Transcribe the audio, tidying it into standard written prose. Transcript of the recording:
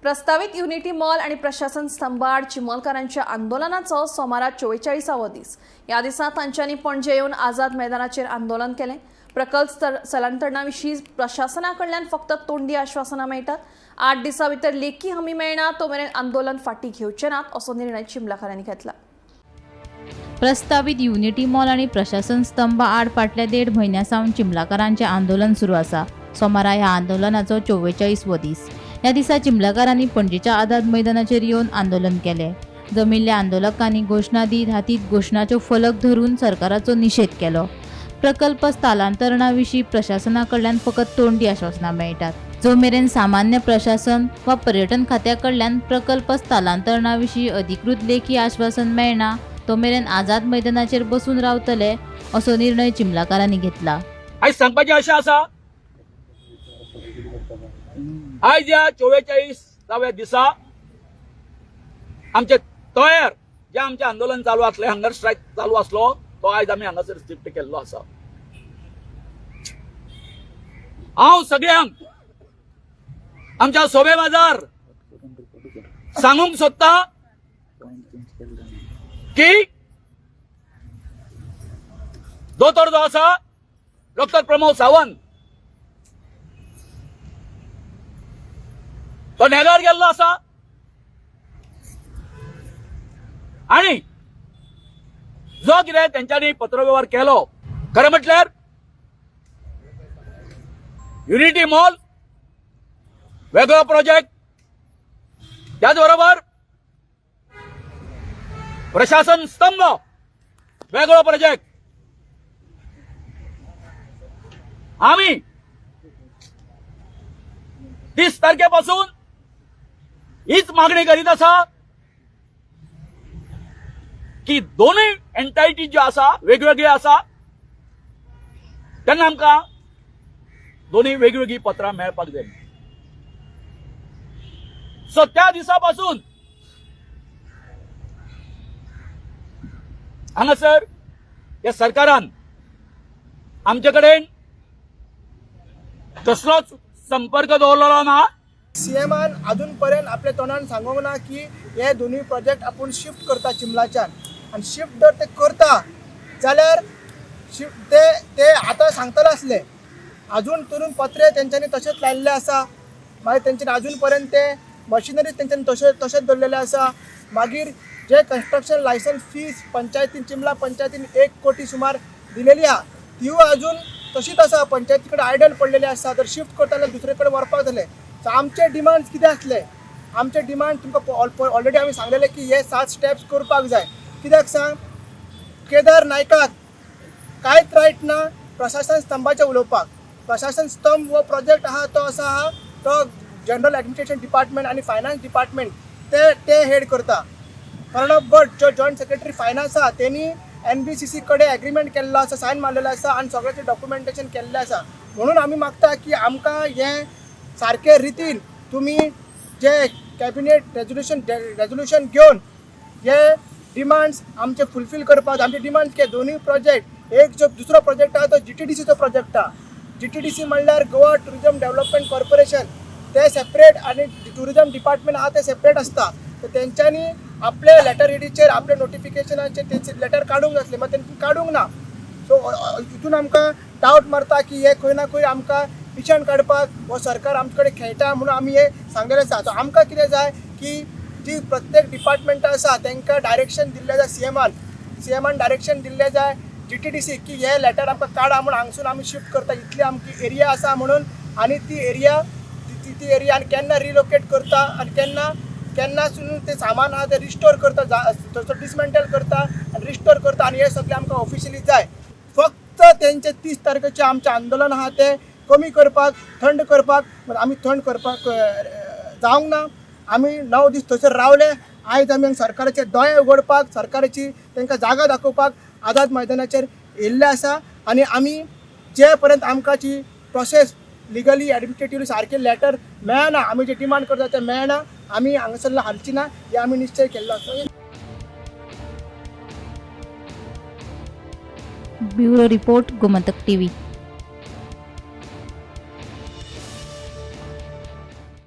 प्रस्तावित unity mall आणि प्रशासन स्तंभाआड चिमलकारांच्या आंदोलनाचो सोमारा 44वो दीस. ह्या दिसा तांच्यांनी पणजे येवन आझाद मैदानाचेर आंदोलन केलें. प्रकल्प स्थलांतरणा विशीं प्रशासना कडल्यान फक्त तोंडी आश्वासनां मेळटात. 8 दिसां भितर लेखी हमी मेळना तो मेरेन आंदोलन फाटीं घेवचे नात असो निर्णय चिमलाकारांनी घेतला. प्रस्तावित युनिटी मॉल आनी प्रशासन स्तंभा आड फाटल्या 1.5 म्हयन्या सावन चिमलाकारांचें आंदोलन सुरू आसा. सोमारा ह्या आंदोलनाचो 44वो दीस. ह्या दिसा चिमलाकारांनी पणजेच्या आझाद मैदानाचेर येवन आंदोलन केलें. जमिल्ल्या आंदोलकांनी घोशणा दीत हातीत घोशणाच्यो फलक धरून सरकाराचो निशेध केलो. प्रकल्प स्थलांतरणा विशीं प्रशासना कडल्यान फकत तोंडी आश्वासनां मेळटात. जो मेरेन सामान्य प्रशासन वा पर्यटन खात्या कडल्यान प्रकल्प स्थलांतरणा विशीं अधिकृत लेखी आश्वासन मेळना तो मेरेन आझाद मैदानाचेर बसून रावतले असो निर्णय चिमलाकारांनी घेतला. आयज सांगपाचें अशें आसा, आयज ह्या 44व्या दिसा आमचे तयार जे आमचें आंदोलन चालू आसलें, हंगर स्ट्रायक चालू आसलो, तो आयज आमी हांगासर शिफ्ट केल्लो आसा. हांव सगळ्यांक आमच्या सोबे बाजार सांगूंक सोदता की दोतोर जो आसा डॉक्टर प्रमोद सावंत तो नेगार गेल्लो आसा आणि जो कितें तेंच्यांनी पत्रवेव्हार केलो, खरें म्हटल्यार युनिटी मॉल वेगळो प्रोजेक्ट, त्याच बरोबर प्रशासन स्तंभ वेगळो प्रोजेक्ट. आम्ही 30 तारखेपासून हीच मागणी करीत आसा की दोनूय एंटायटी ज्यो आसा वेगवेगळी आसा तेन्ना आमकां दोनूय वेगवेगळी पत्रां मेळपाक जाय. सो त्या दिसा पासून हांगासर ह्या सरकारान आमचे कडेन कसलोच संपर्क दवरलेलो ना. सीएमान अजून पर्यंत आपल्या तोंडान सांगूंक ना की हे दोनूय प्रोजेक्ट आपूण शिफ्ट करता चिमलाच्यान, आनी शिफ्ट जर ते करता जाल्यार शिफ्ट ते ते आतां सांगतले आसले. अजून तरून पत्रे तेंच्यांनी तशेंच लायिल्ले आसा. मागीर तेंच्यांनी अजून पर्यंत ते मशिनरी तेंच्यांनी तशें तशेंच दवरलेले आसा. मागीर जे कन्स्ट्रक्शन लायसन्स फीस पंचायतीन चिमला पंचायतीन 1 कोटी सुमार दिलेली आहा, तिवूय अजून तशीच आसा, पंचायती कडेन आयडल पडलेली आसा. जर शिफ्ट करता जाल्यार दुसरे कडेन व्हरपाक जालें. सो आमचे डिमांड्स कितें आसले? आमचे डिमांड तुमकां ऑलरेडी आमी सांगलेले की हे 7 स्टेप्स करपाक जाय. कित्याक सांग, केदार नायकाक कांयच रायट ना प्रशासन स्तंभाचें उलोवपाक. प्रशासन स्तंभ हो प्रोजेक्ट आहा तो असो आहा, तो जनरल एडमिनिस्ट्रेशन डिपार्टमेंट आनी फायनान्स डिपार्टमेंट ते ते हेड करता. प्रणब भट जो जॉयंट सेक्रेटरी फायनान्स आहा तेणी NBCC कडेन एग्रीमेंट केल्लो आसा, सायन मारलेलो आसा आनी सगळ्याचें डॉक्युमेंटेशन केल्लें आसा. म्हणून आमी मागता की आमकां हें सारके रितीन तुमी जे कॅबिनेट रेजोल्युशन घेवन हे डिमांड्स आमचे फुलफील करपाक. आमचे डिमांड्स के दोनूय प्रोजेक्ट, एक जो दुसरो प्रोजेक्ट आहा तो GTDCचो प्रोजेक्ट आहा. GTDC म्हणल्यार गोवा टुरिजम डेव्हलपमेंट कॉर्पोरेशन, ते सेपरेट आनी टुरिजम डिपार्टमेंट आहा ते सेपरेट आसता. तर तेंच्यांनी आपले लेटर हेडीचेर आपले नोटिफिकेशनाचेर ते लेटर काडूंक जाय आसलें, मात तेंच्यांनी काडूंक ना. सो हितून आमकां डावट मारता की हे खंय ना खंय आमकां पिशण काडपाक हो सरकार आमचे कडेन खेळटा म्हणून आमी हे सांगलेलें आसा. सो आमकां कितें जाय की जी प्रत्येक डिपार्टमेंटां आसा तांकां डायरेक्शन दिल्लें जाय, सीएमान डायरेक्शन दिल्लें जाय GTDC की हे लेटर आमकां काडा म्हूण, हांगसून आमी शिफ्ट करता इतली आमची एरिया आसा म्हणून, आनी ती एरिया ती एरिया आनी केन्ना रिलोकेट करता आनी केन्ना केन्नासून ते सामान आहा ते रिस्टोर करता, थंयसर डिसमेंटल करता आनी रिस्टोर करता, आनी हे सगळें आमकां ऑफिशियली जाय. फक्त तेंचे 30 तारखेचें आमचें आंदोलन आहा तें कमी करपाक, थंड करपाक, आमी थंड करपाक जावंक ना. आमी 9 दीस थंयसर रावले. आयज आमी सरकाराचे दोळे उगडपाक, सरकाराची तांकां जागा दाखोवपाक आझाद मैदानाचेर येयल्ले आसा. आनी आमी जे पर्यंत आमकां जी प्रोसेस लिगली एडमिनिस्ट्रेटिवली सारकें लेटर मेळना, आमी जे डिमांड करता तें मेळना, आमी हांगासरल्यान हालची ना हे आमी निश्चय केल्लो आसा. Bureau report, Gomantak TV.